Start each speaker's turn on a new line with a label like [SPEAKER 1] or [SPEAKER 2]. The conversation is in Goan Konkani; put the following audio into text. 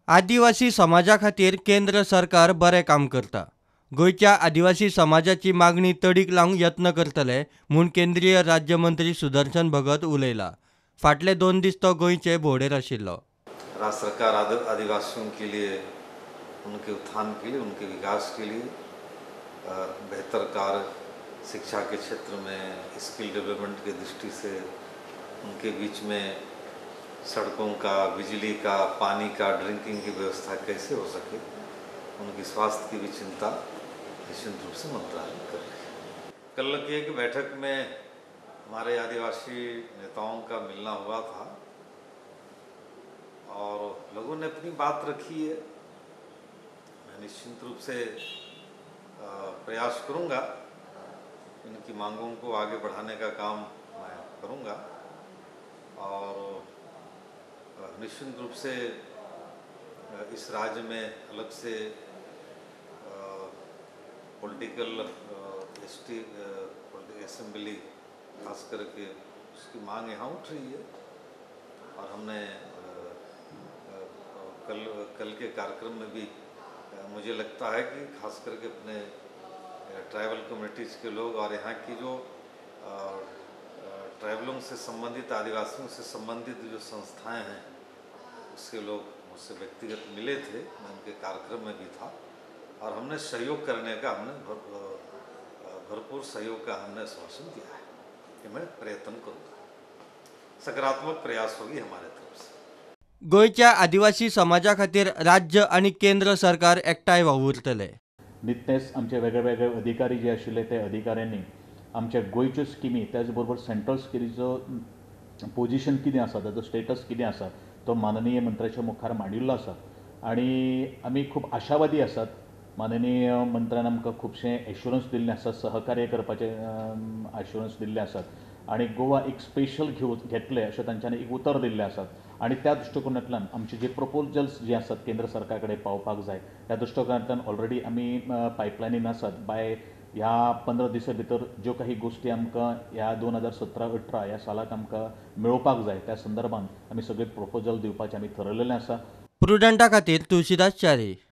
[SPEAKER 1] आदिवासी समाजा खातीर केंद्र सरकार बरें काम करता. गोंयच्या आदिवासी समाजाची मागणी तडीक लावंक यत्न करतले म्हूण केंद्रीय राज्यमंत्री सुदर्शन भगत उलयला. फाटले 2 दीस तो गोंयचे भोंवडेर आशिल्लो.
[SPEAKER 2] राज्य सरकार आदिवासियों के लिए, उनके उत्थान के लिए, उनके विकास के लिए बेहतर कार्य शिक्षा के क्षेत्र में, स्किल डेवलपमेंट के दृष्टि से, उनके बीच में सड़कों का, बिजली का, पानी का, ड्रिंकिंग की व्यवस्था कैसे हो सके, उनकी स्वास्थ्य की भी चिंता निश्चित रूप से मंत्रालय कर रही है। कल की एक बैठक में हमारे आदिवासी नेताओं का मिलना हुआ था और लोगों ने अपनी बात रखी है। मैं निश्चित रूप से प्रयास करूंगा, इनकी मांगों को आगे बढ़ाने का काम मैं करूंगा और निश्चित रूप से इस राज्य में अलग से पॉलिटिकल एसटी असेंबली खास करके उसकी मांग यहाँ उठ रही है और हमने कल के कार्यक्रम में भी मुझे लगता है कि खास करके अपने ट्राइबल कम्युनिटीज़ के लोग और यहाँ की जो ट्राइबलों से संबंधित, आदिवासियों से संबंधित जो संस्थाएं हैं उसके लोग मुझसे व्यक्तिगत मिले थे, मैं उनके कार्यक्रम में भी था और हमने सहयोग करने का, हमने भरपूर सहयोग का हमने आश्वासन दिया है कि मैं प्रयत्न करूँगा, सकारात्मक प्रयास होगी हमारे तरफ से।
[SPEAKER 1] गोंयच्या आदिवासी समाजा खातीर राज्य आनी केंद्र सरकार एकठांय वावुरतले.
[SPEAKER 3] निकतेच आमचे वेगळे वेगळे अधिकारी जे आशिल्ले ते अधिकाऱ्यांनी आमच्या गोंयच्यो स्किमी त्याच बरोबर सेंट्रल स्किमीचो पोजिशन कितें आसा, ताचो स्टेटस कितें आसा तो माननीय मंत्र्याच्या मुखार मांडिल्लो आसा आनी आमी खूब आशावादी आसात. माननीय मंत्र्यान आमकां खुबशें एश्योरन्स दिल्लें आसा, सहकार्य करपाचें एश्योरन्स दिल्लें आसात आनी गोवा एक स्पेशल घेतलें अशें तांच्यांनी एक उतर दिल्लें आसात आनी त्या दृश्टिकोनांतल्यान आमचे जे प्रपोजल्स जे आसात केंद्र सरकारा कडेन पावपाक जाय त्या दृश्टिकोनांतल्यान ऑलरेडी आमी पायपलायनीन आसात. बाय ह्या 15 दिसां भितर ज्यो काही गोश्टी आमकां ह्या 2017-18 ह्या सालाक आमकां मेळोवपाक जाय त्या संदर्भान आमी सगळे प्रपोजल दिवपाचें आमी थरयलेलें आसा.
[SPEAKER 1] प्रुडंटा खातीर तुळशीदास च्यारी.